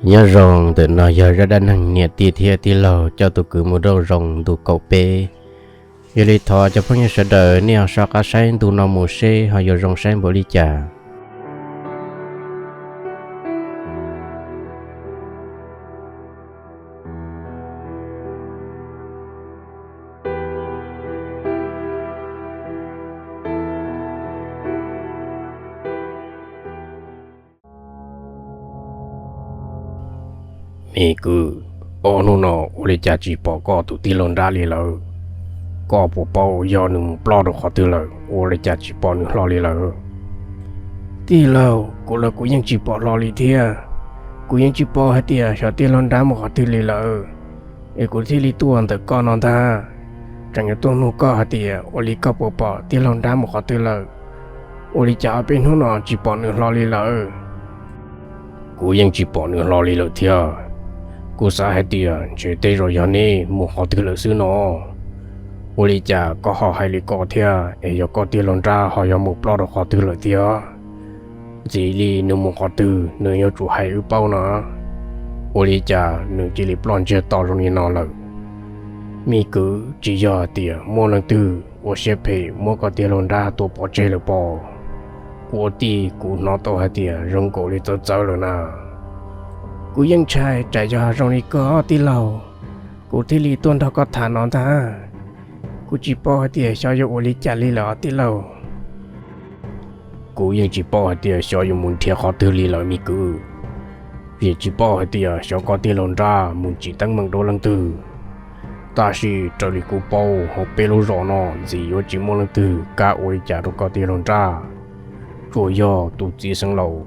Nyob zoo, ntawm no yog zaj dab neeg niam tij thiab tij laug coj tus kwv mus nrauj zoo ntu kaum peb. Yog li thov cov phooj ywg sawv daws nej ho soj qab saib ntu no mus seb ho yuav zoo saib npaum li cas. Me kwv, ob hnub no ua li cas tsis pom koj tus tij laug nrab li lawm? Koj puas paub yog nws mus ploj rau qhov twg lawm, ua li cas tsis pom nws hlo li lawm? Tij laug, kuv los kuv yeej tsis pom hlo li thiab. Kuv yeej tsis paub hais tias xyov tij laug nrab mus qhov twg li lawm, es kuv thiaj li tuaj ntawm koj no ntag. Tseem yuav tuaj nug koj hais tias ua li koj puas pom tij laug nrab mus qhov twg lawm, ua li cas ob peb hnub no tsis pom nws hlo li lawm? Kuv yeej tsis pom nws hlo li lawm thiab. Kuv xav hais tias ntshe tej zaum yog neb mus qhov twg lawm xwb no. Ua li cas koj ho hais li ko thiab, es yog koj tij laug nrab ho yog mus ploj rau qhov twg lawm tiag? Ntxiv li nws mus qhov twg nws yuav tsum hais wb paub no. Ua li cas nws cia li ploj ntsiag to zoo li no lawm? Me kwv, tsis yog hais tias muaj leej twg ua siab phem muab koj tij laug nrab tua pov tseg lawm pob? Kuv ua tij kuv hnov tau hais tias zoo nkaus li txawv txawv lawm na. Kuv yeej ntshai tsam yog zoo li koj tij laug, kuv thiaj li tuaj nrog koj tham no ntag. Kuv tsis paub hais tias xyov yuav ua li cas li lawm tij laug. Kuv yeej tsis paub hais tias xyov yuav mus nrhiav qhov twg li lawm me kwv. Vim tsis paub hais tias xyov koj tij laug nrab mus tsim teeb meem rau leej twg. Tab sis raws li kuv paub hauv peb lub zos no ntxim yuav tsis muaj leej twg kam ua li cas rau koj tij laug nrab. Tsuas yog tus txiv xeev laus,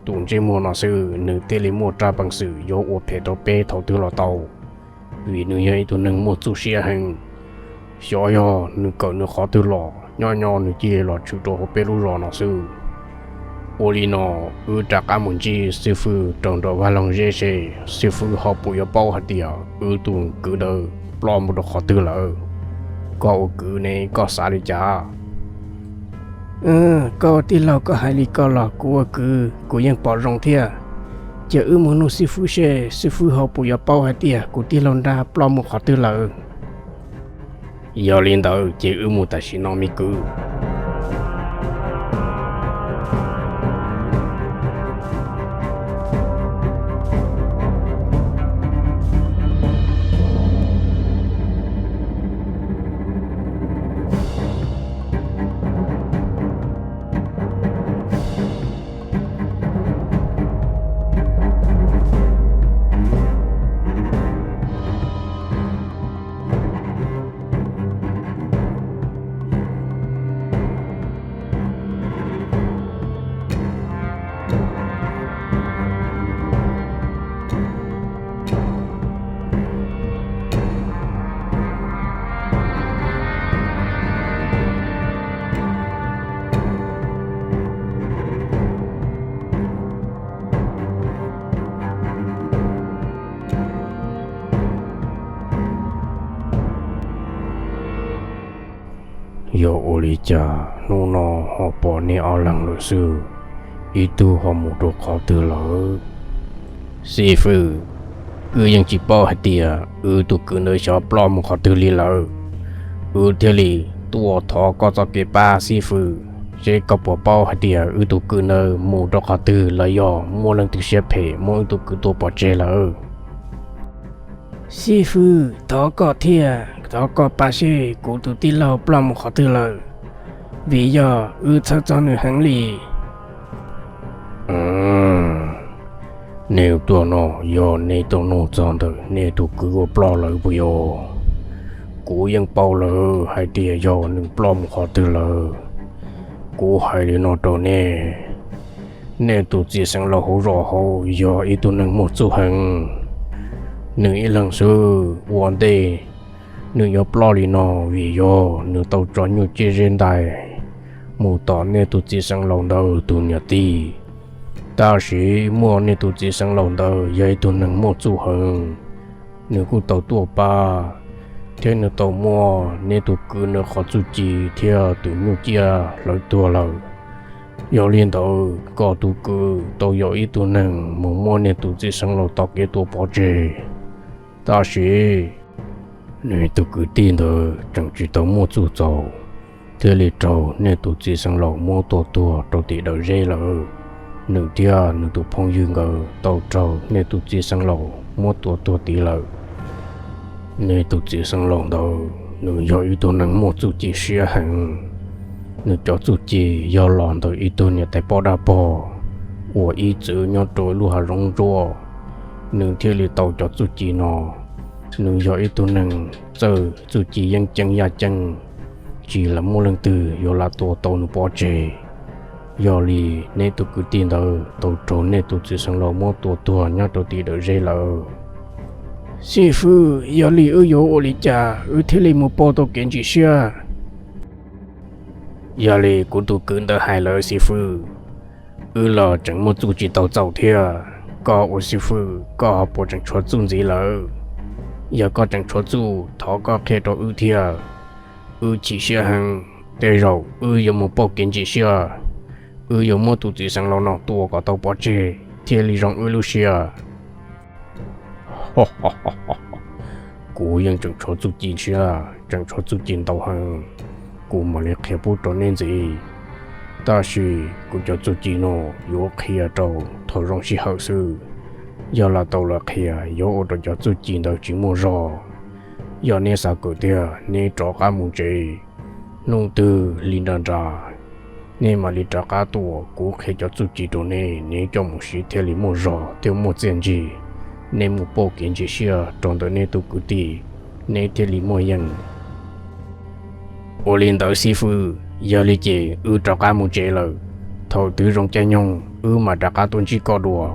tus ntsej muag no xwb nws thiaj li muaj rab peev xwm yuav ua phem rau peb thaum twg los tau. Vim nws yog ib tug neeg muaj txuj siab heev. Xyov yog nws kawm nws qhov twg los nyob nyob nws cia li los tshwm rau hauv peb lub zos no xwb. Ua li no, wb rov qab mus ntsib xib fwb rau nram vaj loog zeb seb xib fwb ho puas yuav paub hais tias wb tus kwv ntawd ploj mus rau qhov twg lawm. Koj ua kwv ne koj xav li cas? Koj ua tij laug koj hais li ko los kuv ua kwv kuv yeej pom zoo thiab. Ces wb mus nug xib fwb seb xib fwb ho puas yuav paub hais tias kuv tij laug nrab ploj mus qhov twg lawm. Yog li ntawd ces wb mus tam sim no me kwv. Yog ua li cas hnub no ho pom nej ob leeg lawm xwb, ib tug ho mus rau qhov twg lawm? Xib fwb, wb yeej tsis paub hais tias wb tus kwv ntawd xyov ploj mus qhov twg li lawm. Wb thiaj li tuaj thov koj txoj kev pab xib fwb, seb koj puas paub hais tias wb tus kwv ntawd mus rau qhov twg los yog muaj leej twg siab phem muab wb tus kwv tua pov tseg lawm. Xib fwb, thov koj thiab, thov koj pab seb kuv tus tij laug ploj mus qhov twg lawm, vim yog wb txhawj txog nws heev li. Nej tuaj no yog nej tuaj nug txog ntawm nej tus kwv uas ploj lawm puas yog? Kuv yeej paub lawm hais tias yog nws ploj mus qhov twg lawm. Kuv hais li no rau nej, nej tus txiv xeev laus hauv zos hauv yog ib tug neeg muaj txuj heev. Nws ib leeg xwb ua ntej nws yuav ploj li no vim yog nws tau tso nyuj ciab zeb ntais mus tom nej tus txiv xeev laus ntawd tus niam tij. Tab sis muaj nej tus txiv xeev laus ntawd yog ib tug neeg muaj txuj heev, nws kuj tau tuaj pab, thiab nws tau muab nej tus kwv nws qhov txuj ci thiab tus nyuj ciab hlawv tuag lawm. Yog li ntawd koj tus kwv tau yog ib tug neeg mus muab niag tus txiv xeev laus tom kev tua pov tseg, tab sis nws tus kwv tij ntawd tseem tsis tau muaj txuj txaus, thiaj li raug niag tus txiv xeev laus muab tua tuag rau tim dawm zeb lawm. Nws thiab nws tus phooj ywg nkawd tau raug niag tus txiv xeev laus muab tua tuag tid lawm. Niag tus txiv xeev laus ntawd nws yog ib tug neeg muaj txuj ci siab heev. Nws cov txuj ci yog los ntawm ib tug niam tais poj dab pog uas ib txwm nyob rau lub hav zoov ntsuab, nws thiaj li tau cov txuj ci no. Nws yog ib tug neeg txawj txuj ci yeeb ceeb yaj ceeb, tsis lam muaj leej twg yuav lam tua tau nws pov tseg. Yog li neb tus kwv tij ntawd tau raug neb tus txiv xeev laus muab tua tuag nyob rau tim dawm zeb lawm. Xib fwb, yog li wb yuav ua li cas wb thiaj li mus pauj tau kev ntsim siab? Yog li kuv tus kwv ntawd hais lawm xib fwb, wb los tseem muaj txuj tsis tau txaus thiab. Koj ua xib fwb koj ho puas tseem tshuav txuj ntxiv lawm? Yog koj tseem tshuav txuj thov koj qhia rau wb thiab. Wb chim siab heev, tej zaum wb yuav mus pauj kev ntsim siab. Wb yuav muab tus txiv xeev laus no tua kom tau pov tseg thiaj li zoo wb lub siab. Kuv yeej tseem tshuav txuj ci siab, tseem tshuav txuj ci ntau heev, kuv mam li qhia pub rau neb ntxiv. Tab sis kuv cov txuj ci no yuav qhia rau thaum zoo sij hawm xwb. Yog lam tau lawv qhia yuav ua rau cov txuj ci ntawd tsis muaj zog. Yog neb xav kawm tiag neb rov qab mus tsev, hnub twg li nra nra neb mam li rov qab tuaj, kuv qhia cov txuj ci rau neb, neb coj mus siv thiaj li muaj zog thiab muaj txiaj ntsig. Neb mus pauj kev ntsim siab rau ntawm neb tus kwv tij, neb thiaj li muaj yeej. Ua li ntawd xib fwb, yog li ces wb rov qab mus tsev lawm, thaum twg zoo caij nyoog wb mam rov qab tuaj ntsib koj dua.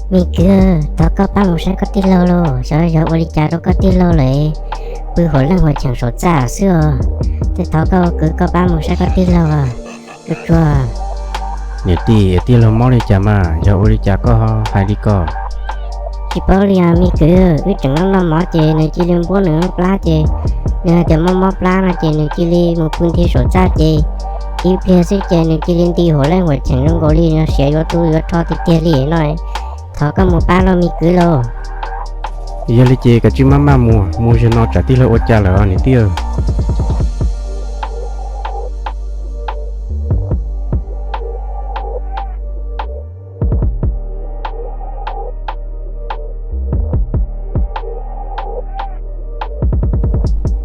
Me kwv, thov koj pab mus saib koj tij laug lauj, xyov yog ua li cas rau koj tij laug lawm, pw huam leej huam cheem saum txaj xwb os. Thov koj kwv koj pab mus saib koj tij laug. Tsuag tsuag. Niam tij, tij laug mob li cas mas yog ua li cas koj hais li ko? Tsis paub li os me kwv, wb tseem noj noj mov ces nws cia li npuab nws lub plab ces nws hais tias mob mob plab no ces nws cia li mus pw nthi saum txaj ces ib pliag xwb ces nws cia li nti huam leej huam cheem zoo nkaus li no siav yuav tu yuav rho tiag tiag li no. Thov koj mus pab lauj me kwv lauj. Yog li ces koj tsis maj maj mus, mus zaum no tsam tij laug ua cas lawm niam tij.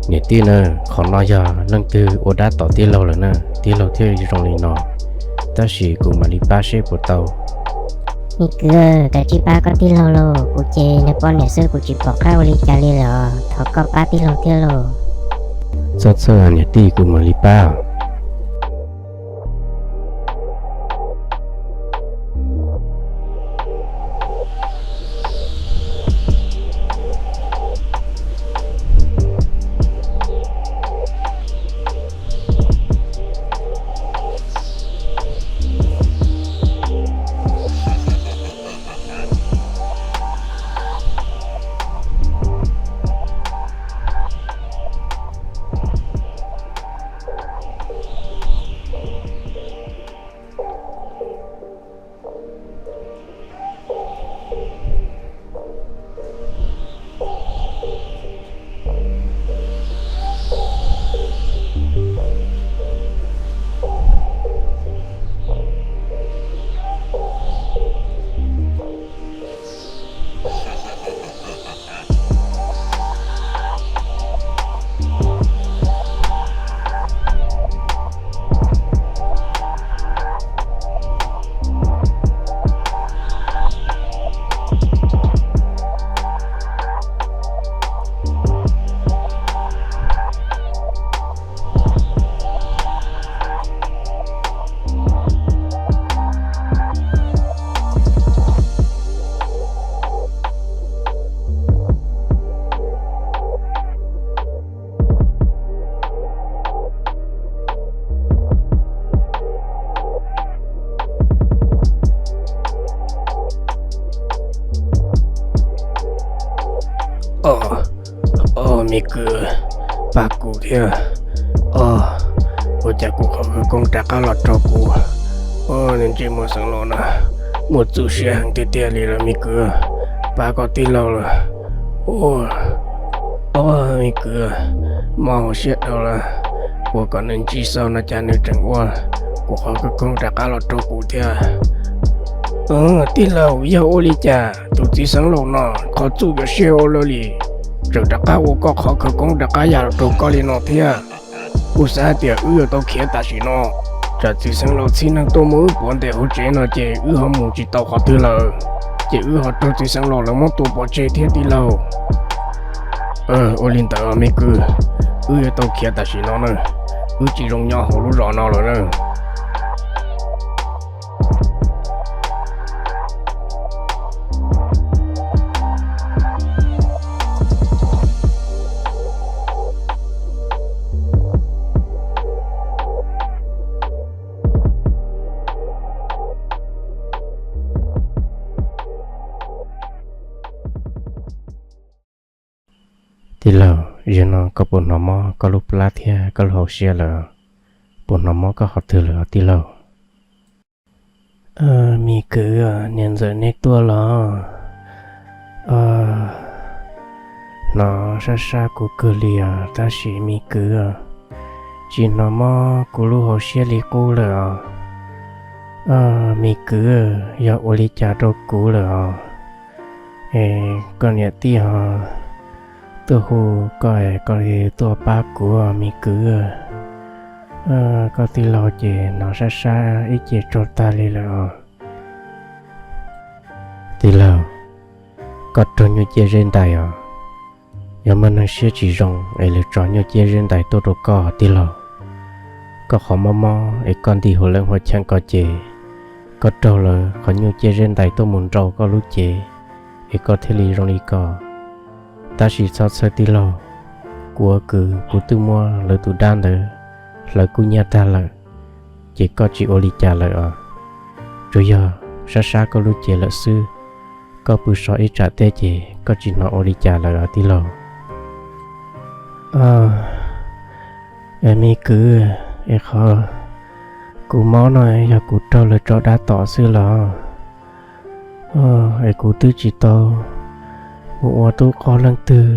Niam tij na, qhov no yog leej twg ua dab tom tij laug lawm na, tij laug thiaj zoo li no. Tab sis kuv mam li pab seb puas tau. Niam kwv, koj tsis pab koj tij laug lauj, kuv ces nws poj niam xwb kuv tsis pom qab ua li cas li lawm os, thov koj pab tij laug thiab lauj. Txhob txhawj niam tij, kuv mam li pab. Os, os, me kwv, pab kuv thiab. Os, ua cas kuv qhov khawv koob rov qab los raug kuv? Os, ntsej muag xeev laus na, muaj txuj siab heev tiag tiag li lawm me kwv, pab koj tij laug lawm. Os, me kwv, mob hauv siab dhau lawm, ua kom nws ntsib xauj no cas nws tseem ua kuv qhov khawv koob rov qab los raug kuv thiab. Tij laug, yog ua li cas tus txiv xeev laus no qhov txuj yuav siab ua luaj li, tseem rov qab ua koj qhov khawv koob rov qab ya los raug koj li no thiab? Kuv xav hais tias wb yuav tau khiav tam sim no, tsam txiv xeev laus txhiv neeg tuaj muab wb pov ntes hauv tsev no ces wb ho mus tsis tau qhov twg lawm, ces wb ho raug txiv xeev laus lawv muab tua pov tseg thiab tij laug. Ua li ntawd me kwv, wb yuav tau khiav tam sim no na, wb tsis zoo nyob hauv lub zos no lawm na. Tij laug, zaum no koj puas hnov mob koj lub plab thiab koj lub hauv siab lawm? Puas hnov mob koj qhov twg lawm tij laug? Me kwv, niam ntxawm nej tuaj los? Hnov sab sab kuv kawg li os, tab sis me kwv, tsis hnov mob kuv lub hauv siab li qub lawm os. Me kwv, yog ua li cas rau kuv lawm os? Es koj niam tij ho tuaj hu koj es koj li tuaj pab kuv me kwv. Koj tij laug ces hnov sab sab ib ce tsaug tag li lawm os. Tij laug, koj raug nyuj ciaj zeb ntais os. Yog muaj neeg siab tsis zoo es lawv tso nyuj ciaj zeb ntais tuaj rau koj tij laug. Koj qhov mob mob es koj nti hauv leej hua cheej ko ces koj raug lawv qhov nyuj ciaj zeb ntais tuaj mus nrau koj lub cev es koj thiaj li zoo li ko. Tab sis txhob txhawj tij laug, kuv ua kwv kuv twb muab lawv tus dab ntawd hlawv kub hnyiab tag lawm, ces koj tsis ua li cas lawm os. Tsuas yog sab sab koj lub cev lawm xwb, koj pw so ib tsam tej ces koj tsis hnov ua li cas lawm os tij laug. Es me kwv, es qhov kuv mob no yog kuv raug lawv tso dab tom xwb los? Es kuv twb tsis tau Kuv ua tub qog leej twg,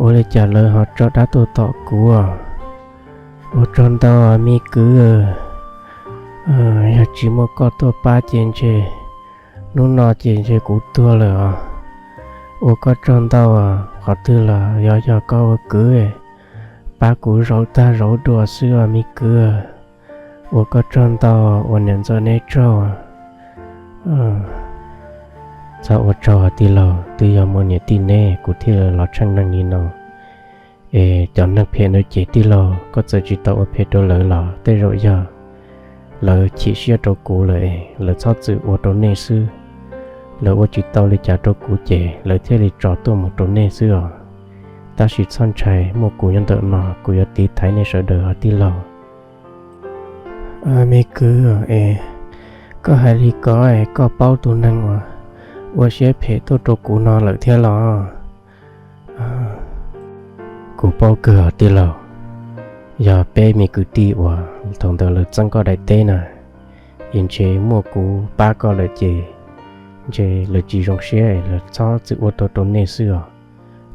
ua li cas lawv ho tso dab tuaj tom kuv? Ua tsaug ntau me kwv, yog tsis muaj koj tuaj pab ces ntshe hnub no ces ntshe kuv tuag lawm os. Ua koj tsaug ntau, qhov twg los yog yog koj ua kwv pab kuv zauv tag zauv dua xwb os me kwv. Ua koj tsaug ntau, ua niam ntxawm neb tsaug. Txhob ua tsaug tij laug, twb yog muaj niam tij neb kuv thiaj los tsheej neeg li no. Es cov neeg phem ntawd ces tij laug koj txawm tsis tau ua phem rau lawv los tej zaum yog lawv chim siab rau kuv lawm es lawv txhob txwm ua rau nej xwb. Lawv ua tsis tau li cas rau kuv ces lawv thiaj li tso tuaj mus rau nej xwb os. Tab sis txhob ntshai, muaj kuv nyob ntawm no kuv yuav tiv thaiv nej sawv daws os tij laug. Me kwv es, koj hais li ko es koj paub tus neeg uas ua siab phem tuaj rau kuv no lawm thiab los? Kuv paub kawg os tij laug. Yog peb me kwv tij uas thaum ntawd lawv txeeb koj daim teb na, es ntshe muaj kuv pab koj lawm ces ntshe lawv tsis zoo siab es lawv txhob txwm ua tuaj rau nej xwb os.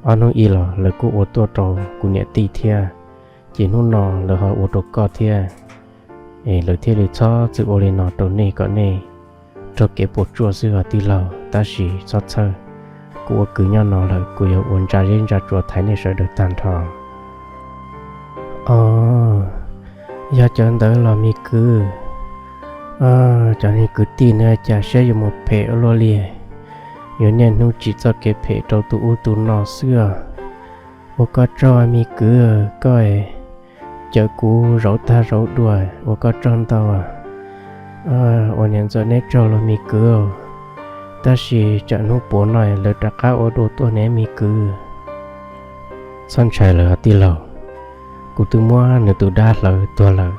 Ob hnub ib los lawv kuj ua tuaj rau kuv niam tij thiab, ces hnub no lawv ho ua rau koj thiab, es lawv thiaj li txhob txwm ua li no rau nej kom nej raug kev puas tsuaj xwb os tij laug. Tab sis txhob txhawj, kuv ua kwv nyob no lawm kuv yuav ua ntsa zeb ntsa tsua thaiv nej sawv daws tag nrho. Os, yog cov ntawd los me kwv, cov niag kwv tij no cas siab yuav mus phem ua luaj li, yuav niaj hnub tsim txoj kev phem rau tus ub tus no xwb os. Ua koj tsaug me kwv, koj cawm kuv zauv tag zauv dua, ua koj tsaug ntau. Ua niam ntxawm neb tsaug los me kwv, tab sis tsam hnub puav no lawv rov qab ua dua tuaj ne me kwv. Txhob ntshai lawm tij laug, kuv twb muab nws tus dab hlawv tuag lawm,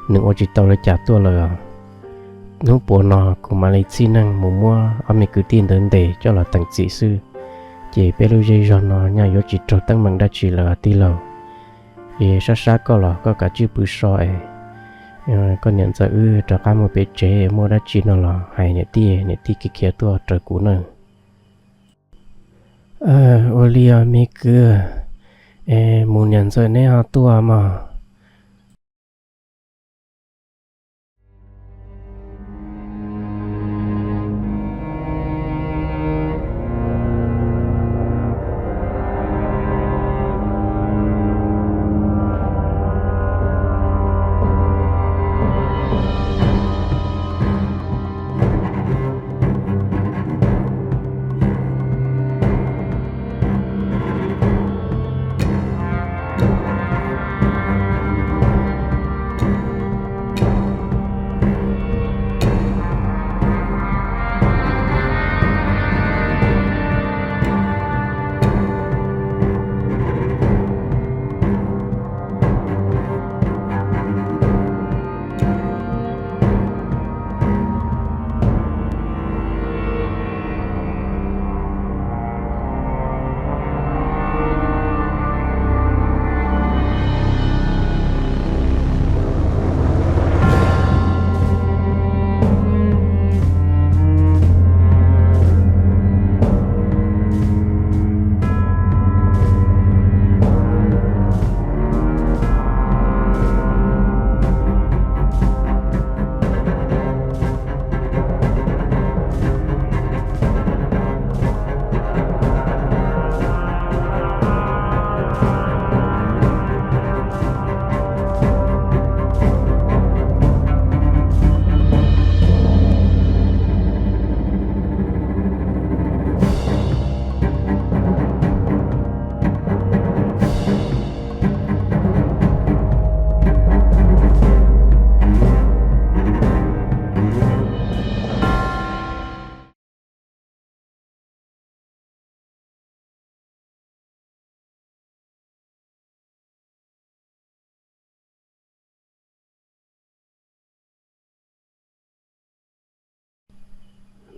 nws ua tsis tau li cas tuaj lawm os. Hnub puav no kuv mam li txhij neeg mus muab ob me kwv tij ntawd ntes coj los teem txim xwb, ces peb lub zej zog no nyaj yuav tsis raug teeb meem dab tsi lawm tij laug. Es sab sab koj los koj kav tsij pw so es koj niam ntxawm wb rov qab mus pem tsev, muaj dab tsi no los hais niam tij, niam tij khiav khiav tuaj raws kuv nawb. Ua li os me kwv, es mus niam ntxawm neb ho tuaj mog.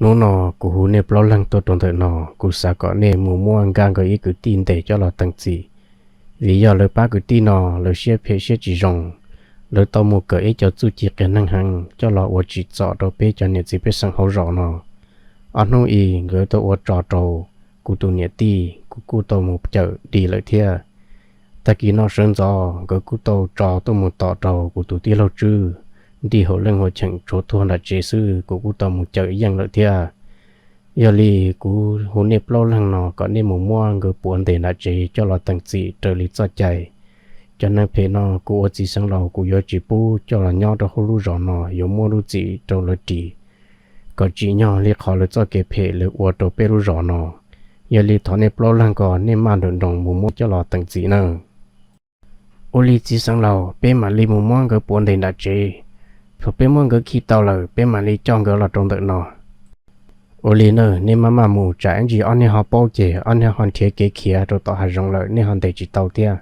Hnub no kuv hu nej plaub leeg tuaj rau ntawm no, kuv xav kom nej mus muab Nkaj nkawd ib kwv tij ntes coj los teem txim. Vim yog lawv pab kwv tij no, lawv siab phem siab tsis zoo, lawv tau mus kawm ib co txuj ci qias neeg heev coj los ua tsim txom rau peb cov niam txiv pej xeem hauv zos no. Ob hnub i nkawd tau ua tso rau kuv tus niam tij kuv kuj tau mus cawm dim lawm thiab. Tag kis no sawv ntxov nkawd kuj tau tso tuaj mus tom rau kuv tus tij laug Tswb nti hauv leej hauv cheem tshuav tuag nram tsev xwb, kuv kuj tau mus cawm yeej lawm thiab. Yog li kuv hu nej plaub leeg no kom nej mus muab nkawd puav ntes nram tsev coj los teem txim raws li txoj cai. Cov neeg phem no kuv ua txiv xeev laus kuv yuav tsis pub coj los nyob rau hauv lub zos no, yuav muab lub txim rau lawv ris kom tsim nyog li qhov lawv txoj kev phem lawv ua rau peb lub zos no. Yog li thov nej plaub leeg ko nej maj nroos nroos mus muab coj los teem txim nawb. Ua li txiv xeev laus, peb mam li mus muab nkawd puav ntes nram tsev. Thaum peb muab nkawd khi tau lawm peb mam li coj nkawd los rau ntawm no. Ua li na, nej maj maj mus, tsam ib ntsis ob niag ho paub ces ob niag ho nrhiav kev khiav rau tom hav zoov lawm nej ho ntes tsis tau thiab.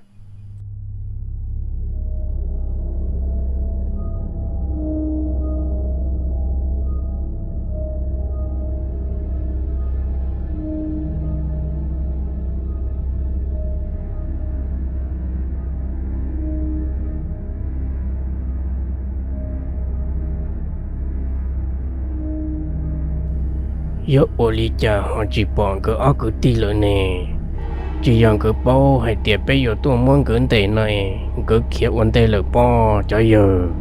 Yog ua li cas ho tsis pom nkawd ob kwv tij lawm ne? Tsis yog nkawd paub hais tias peb yuav tuaj muab nkawd ntes no es nkawd khiav ua ntej lawm pob cov yawg.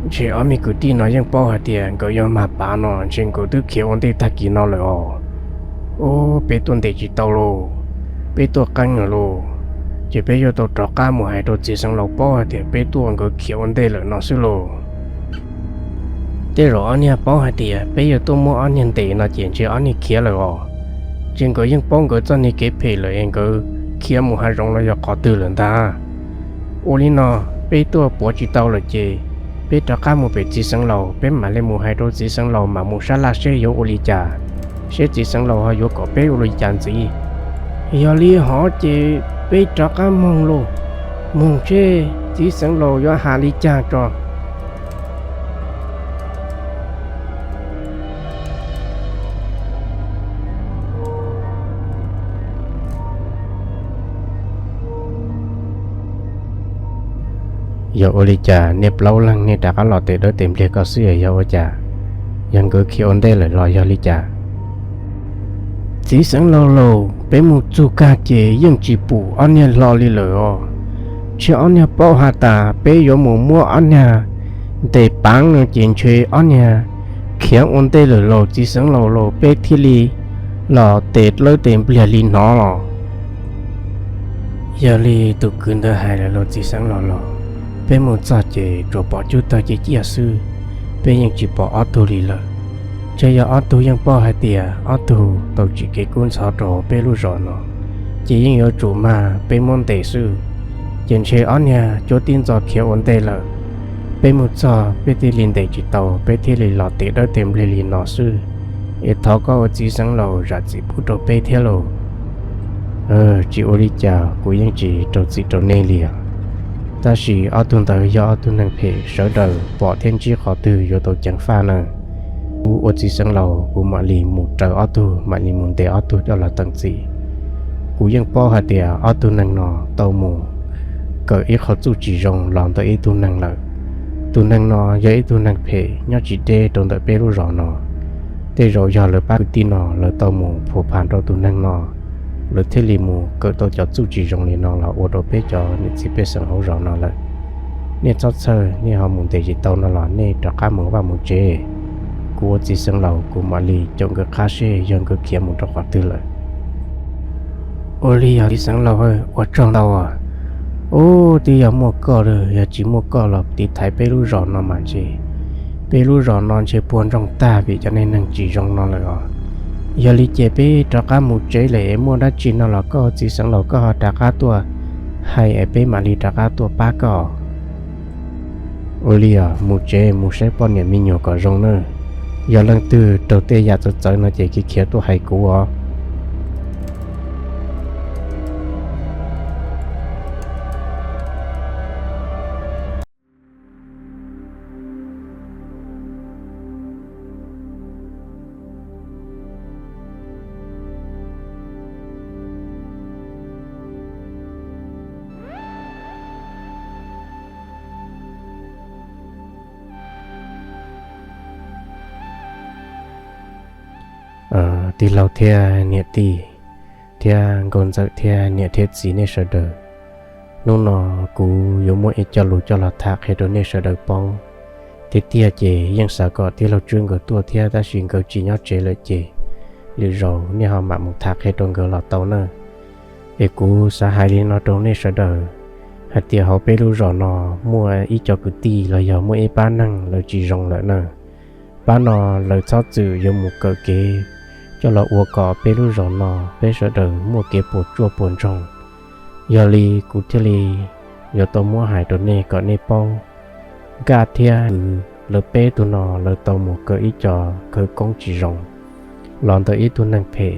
Ntshe ob me kwv tij no yeej paub hais tias nkawd yuav mag pav no ntshe nkawd twb khiav ua ntej tag kis no lawm os. Ub, peb tuaj ntes tsis tau lauj, peb tuaj qeeb lawm lauj. Ces peb yuav tau rov qab mus hais rau txiv xeev laus paub hais tias peb tuaj nkawd khiav ua ntej lawm no xwb lauj. Tej zaum ob niag paub hais tias peb yuav tuaj muab ob niag ntes no ces ntshe ob niag khiav lawm os. Ces nkawd yeej paub nkawd txoj niag kev phem lawm es nkawd khiav mus hav zoov los yog qhov twg lawm ntag. Ua li no, peb tuaj puav tsis tau lawm ces peb rov qab mus pem txiv xeev laus, peb mam li mus hais rau txiv xeev laus mam mus sab laj seb yuav ua li cas, seb txiv xeev laus ho yuav kom peb ua li cas ntxiv. Yog li hov ces peb rov qab moog lauj, moog seb txiv xeev laus yuav has li cas tso. Yog ua li cas nej plaub leeg nej rov qab los tes dawb tes npliag ko xwb, yog ua cas? Yog nkawd khiav ua ntej lawm los yog li cas? Txiv xeev laus lauj, peb mus txug kag ces yeej tsis pum ob niag hlo li lawm os. Ntshe ob niag paub has tas peb yuav mus muab ob niag ntes paav no ces ntshe ob niag khiav ua ntej lawm lauj txiv xeev laus lauj, peb thiaj li los tes dawb tes npliag li hnov los. Yog li tus kwv ntawd hais lawm lauj txiv xeev laus lauj, peb mus txog ces tsuas pom cub tawg ciaj ciaj xwb, peb yeej tsis pom ob tug li lawm. Ntshe yog ob tug yeej paub hais tias ob tug tau tsim kev kub ntxhov rau peb lub zos no, ces yeej yuav tsum mag peb muab ntes xwb. Ces ntshe ob niag cuab tib ntxo khiav ua ntej lawm, peb mus txog peb thiaj li ntes tsis tau, peb thiaj li los tes dawb tes npliag li no xwb. Es thov koj ua txiv xeev laus zam txim pub rau peb thiab lauj. Tsis ua li cas, kuv yeej tsis rau txim rau nej li os. Tab sis ob tug ntawd yog ob tug neeg phem, sawv daws pom thiab ntsib qhov twg yuav tau ceev faj na. Kuv ua txiv xeev laus kuv mam li mus raws ob tug, mam li mus ntes ob tug coj los teem txim. Kuv yeej paub hais tias ob tug neeg no tau mus kawm ib qho txuj tsis zoo los ntawm ib tug neeg lawm. Tus neeg no yog ib tug neeg phem nyob tsis deb rau ntawm peb lub zos no. Tej zaum yog lawv pab kwv tij no lawv tau mus phum phas rau tus neeg no, lawv thiaj li mus kawm tau cov txuj tsis zoo li no los ua rau peb cov niam txiv pej xeem hauv zos no lawm. Nej txhob txhawj, nej ho mus ntes tsis tau no los nej rov qab mus vaj mus tsev. Kuv ua txiv xeev laus kuv mam li caum nkawd qab seb yog nkawd khiav mus rau qhov twg lawm. Ua li yog txiv xeev laus, ua tsaug ntau. Ub, twb yog muaj koj lawm, yog tsis muaj koj los tiv thaiv peb lub zos no mas ntshe peb lub zos no ntshe puag ntsoog tag vim cov neeg neeg tsis zoo no lawm os. Yog li ces peb rov qab mus tsev lawm es muaj dab tsi no los koj txiv xeev laus koj ho rov qab tuaj hais es peb mam li rov qab tuaj pab koj. Ua li os, mus tsev mus saib poj niam me nyuam kom zoo nawb. Yog leej twg raug tej yam txawv txawv no ces khiav khiav tuaj hais kuv os. Tij laug thiab niam tij, Thiab nkauj ntxawm thiab niam thiab txiv nej sawv daws, hnub no kuv yuav muaj ib co lus coj los tham qhia rau nej sawv daws paub. Tiag tiag ces yeej xav kom tij laug Tswb nkawd tuaj thiab tab sis nkawd tsis nyob tsev lawm ces lwm zaus nej ho mam mus tham qhia rau nkawd los tau na. Es kuv xav hais li no rau nej sawv daws, hais tias hauv peb lub zos no muaj ib co kwv tij los yog muaj ib pab neeg lawv tsis zoo lawm na. Pab no lawv txhob txwm yuav mus kawm kev coj los ua kom peb lub zos no peb sawv daws muaj kev puas tsuaj puas ntsoog. Yog li kuv thiaj li yuav tau muab hais rau nej kom nej paub. Nkaj thiab Kwv lawv peb tug no lawv tau mus kawm ib co khawv koob tsis zoo los ntawm ib tug neeg phem.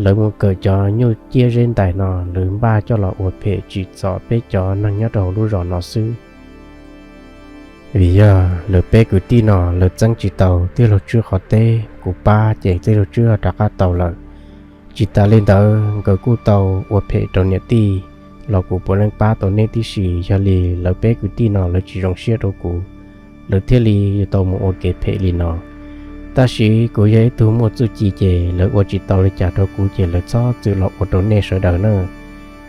Lawv mus kawm cov nyuj ciab zeb ntais no lawv npaj coj los ua phem tsim txom peb cov neeg nyob rau hauv lub zos no xwb. Vim yog lawv peb kwv tij no lawv txeeb tsis tau tij laug Tswb qhov teb, kuv pab ces tij laug Tswb rov qab tau lawm. Tsis tas li ntawd nkawd kuj tau ua phem rau niam tij los kuv puav leej pab tau neb tib si. Yog li lawv peb kwv tij no lawv tsis zoo siab rau kuv, lawv thiaj li yuav tau mus ua kev phem li no. Tab sis kuv yog ib tug muaj txuj ci ces lawv ua tsis tau li cas rau kuv ces lawv txhob txwm los ua rau nej sawv daws na.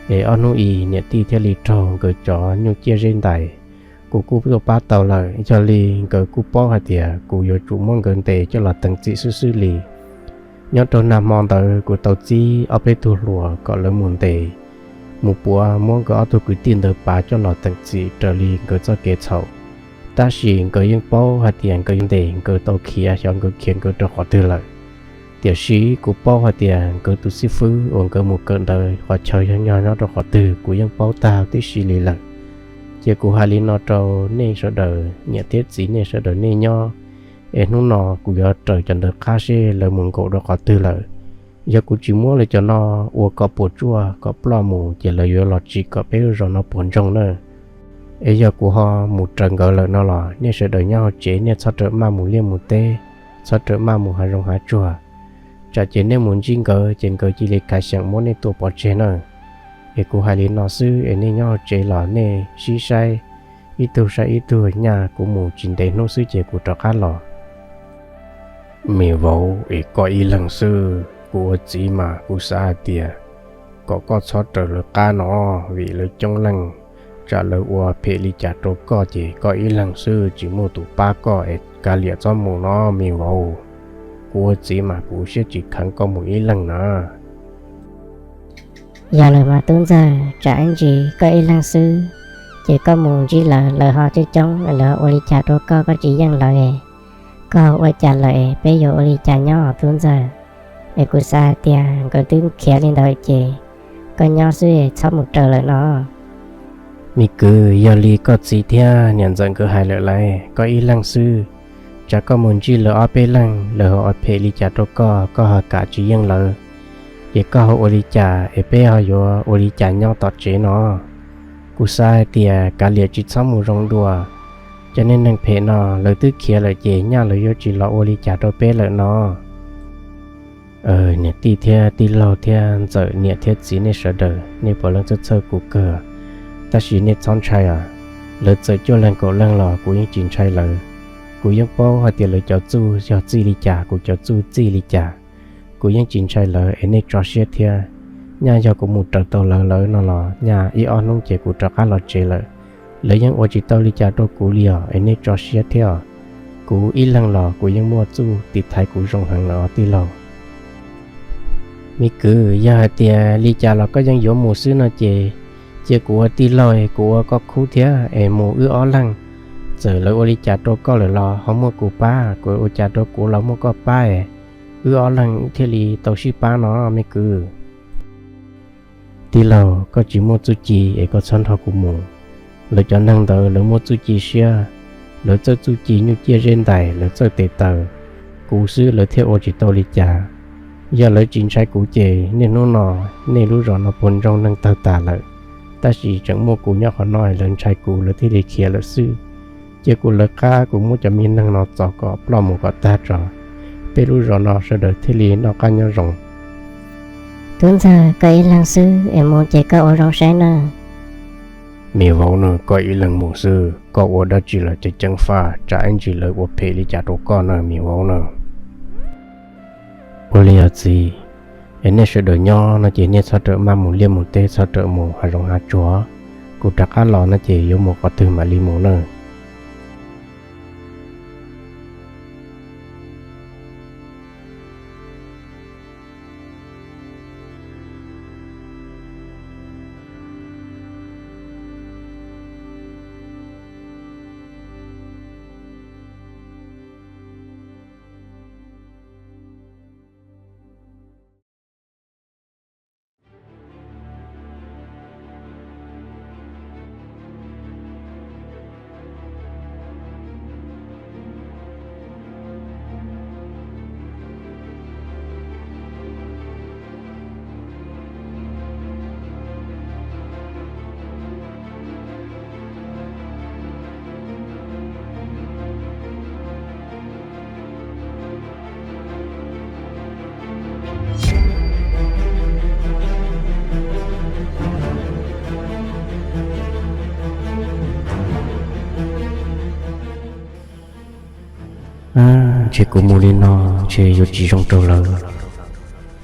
Es ob hnub i niam tij thiaj li raug nkawd cov nyuj ciab zeb ntais, kuv kuj tuaj pab tau lawm. Yog li nkawd kuj paub hais tias kuv yuav tsum muab nkawd ntes coj los teem txim xwb xwb li. Nyob rau nag hmo ntawd kuv tau txib ob peb tug hluas kom lawv mus ntes, mus puav muab nkawd ob tug kwv tij ntawd pav coj los teem txim raws li nkawd txoj kev txhaum. Tab sis nkawd yeej paub hais tias nkawd ntes nkawd tau khiav, xyov nkawd khiav nkawd rau qhov twg lawm. Tiam sis kuv paub hais tias nkawd tus xib fwb uas nkawd mus kawm ntawd qhov chaw yog nyob nyob rau qhov twg kuv yeej paub tag tib si li lawm. Ces kuv hais li no rau nej sawv daws niam thiab txiv nej sawv daws nej nyob, es hnub no kuv yuav raws cov ntawd qab seb lawv mus nkaum rau qhov twg lawm. Yog kuv tsis muab lawv cov no ua kom puas tsuaj kom ploj mus ces lawv yuav los tsim kom peb lub zos no puas ntsoog na. Es yog kuv ho mus raws nkawd lawm no los nej sawv daws nyob hauv tsev nej txhob rawm maj mus liaj mus teb, txhob rawm maj mus hav zoov hav tsuag, tsam ces nej mus ntsib nkawd ces nkawd cia li khav xyeem muab nej tua pov tseg na. Es kuv hais li no xwb es nej nyob hauv tsev los nej sib saib, ib tug saib ib tug, nyaj kuv mus tsis ntev hnub xwb ces kuv rov qab los. Me vauv, es koj ib leeg xwb, kuv ua txiv mas kuv xav hais tias kom koj txhob raws lawv qab no, vim lawv coob leej, tsam lawv ua phem li cas rau koj ces koj ib leeg xwb tsis muaj tus pab koj es kav liam txhob mus no me vauv. Kuv ua txiv mas kuv siab tsis kheev koj mus ib leeg na. Yog lawm mas tub ntxawg, tsam ib ntsis koj ib leeg xwb, ces koj mus ntsib lawv, lawv ho coob coob, lawv ua li cas rau koj koj tsis yeej lawv, koj ua cas lawm peb yuav ua li cas nyob tub ntxawg? Es kuv xav hais tias nkawd twb khiav li ntawd ces koj nyob xwb txhob mus raws lawm no. Me kwv, yog li koj txiv thiab niam ntxawm nkawd hais lawm lauj, koj ib leeg xwb, tsam koj mus ntsib lawv ob peb leeg lawv ho ua phem li cas rau koj koj ho kam tsis yeej lawv, ces koj ho ua li cas es peb ho yuav ua li cas nyob tom tsev no? Kuv xav hais tias kav liam tsis txhob mus zoo dua, cov neeg phem no lawv twb khiav lawm ces nyaj lawv yuav tsis los ua li cas rau peb lawm no. Niam tij thiab tij laug thiab ntxawm niam thiab txiv nej sawv daws nej puav leej txhawj txhawj kuv kawg, tab sis nej txhob ntshai os. Lawv txawm cuaj leeg kaum leeg los kuv yeej tsis ntshai lawv. Kuv yeej paub hais tias lawv cov txuj yog txij li cas kuv cov txuj txij li cas. Kuv yeej tsis ntshai lawv es nej tso siab thiab. Nyaj yog kuv mus raws tau lawv lawv no los nyaj ib ob hnub ces kuv rov qab los tsev lawm. Lawv yeej ua tsis tau li cas rau kuv li os es nej tso siab thiab os. Kuv ib leeg los kuv yeej muaj txuj tiv thaiv kuv zoo heev lawm os tij laug. Me kwv, yog hais tias li cas los koj yeej yuav mus xwb no ces cia kuv ua tij laug es kuv ua koj khub thiab es mus wb ob leeg. Txawm lawv ua li cas rau koj lawm los ho muaj kuv pab, kuv ua cas rau kuv los muaj koj pab es wb ob leeg thiaj li tau sib pab no me kwv. Tij laug, koj tsis muaj txuj ci es koj txhob nrog kuv mus. Lawv cov neeg ntawd lawv muaj txuj ci siab, lawv txawj txuj ci nyuj ciaj zeb ntais, lawv txawj tes taw, kuv xwb lawv thiaj ua tsis tau li cas. Yog lawv tsis ntshai kuv ces niaj hnub no nej lub zos no puas ntsoog neeg tawg tas lawm. Tab sis tseem muaj kuv nyob qhov no lawv ntshai kuv lawv thiaj li khiav lawm xwb. Cia kuv lawv qab kuv muab cov me neeg no txov kom ploj mus kom tag tso, peb lub zos no sawv daws thiaj li noj qab nyob zoo. Tub ntxawg, koj ib leeg xwb es mus ces koj ua zoo saib nawb. Me vauv na, koj ib leeg mus xwb, koj ua dab tsi los ceev ceev faj, tsam ib ntsis lawv ua phem li cas rau koj na me vauv na. Ua li os txiv, Es nej sawv daws nyob no ces nej txhob rawm maj mus liaj mus teb, txhob rawm mus hav zoov hav tsuag. Kuv rov qab los no ces yuav mus qhov twg mam li mus na. Ntshe kuv mus li no ntshe yuav tsis zoo rau lawv.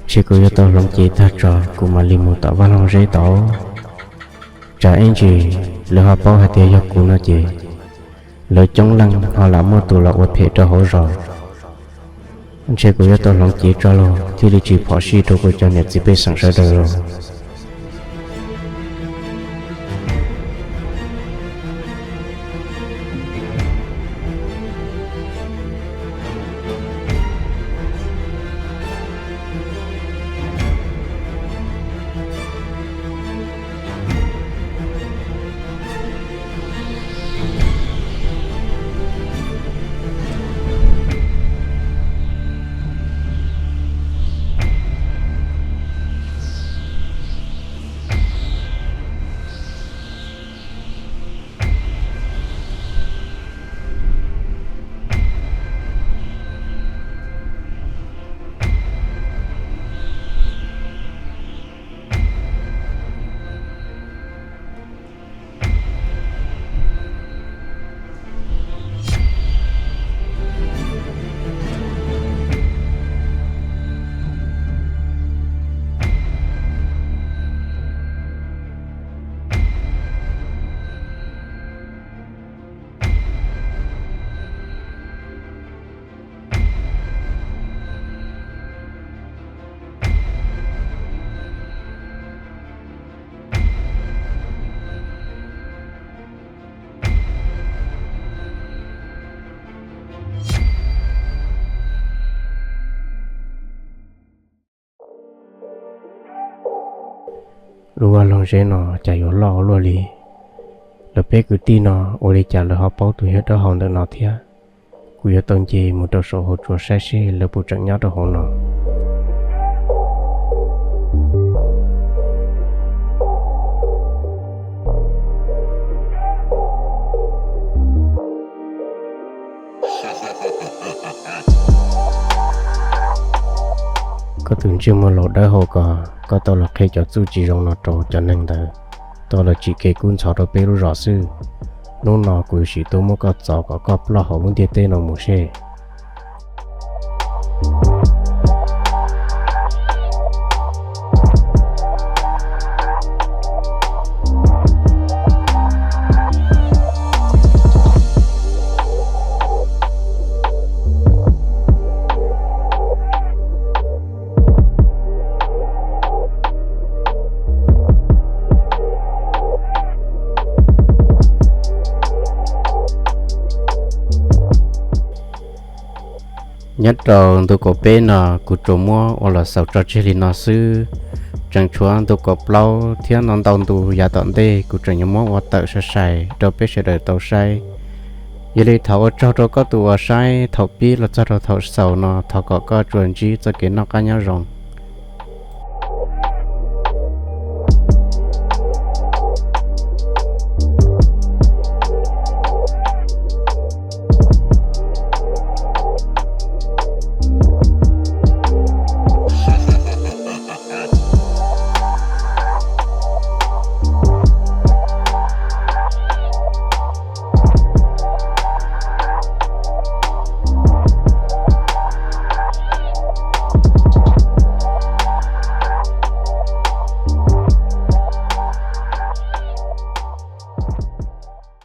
Ntshe kuv yuav tau hloov cev tag tso kuv mam li mus tom vaj loog zeb tod. Tsam ib ntsis lawv ho paub hais tias yog kuv no ces lawv coob leej ho lam muaj tus los ua phem rau hauv zos. Ntshe kuv yuav tau hloov cev tso los thiaj li tsis phom sij rau kuv cov niam txiv pej xeem sawv daws los. Lub vaj loog zeb no cas yuav loj ua luaj li. Lawv peb kwv tij no ua li cas lawv ho paub tus yawg dawb hau ntawm no thiab? Kuv yuav tau nce mus rau saum hauv tsua saib seb lawv puas tseem nyob rau hauv no. Koj tus ntsej muag laus dawb hau ko, koj tau los qhia cov txuj tsis zoo no rau cov neeg ntawd, tau los tsim kev kub ntxhov rau peb lub zos xwb. Hnub no kuv yuav sim tuaj muab koj txov kom koj ploj hauv lub ntiaj teb no mus seb. Nyob rau ntu kaum peb no kuv tsuas muab ua los xaus tso tseg li no xwb. Tseem tshuav ntu kaum plaub thiab no ntau ntu yav tom ntej kuv tseem yuav muab ua tawm sai sai rau peb sawv daws tau saib. Yog li thov ua tsaug rau koj tus uas saib thaum pib los txog rau thaum xaus no, thov kom koj tsuas ntsib txoj kev noj qab nyob zoo.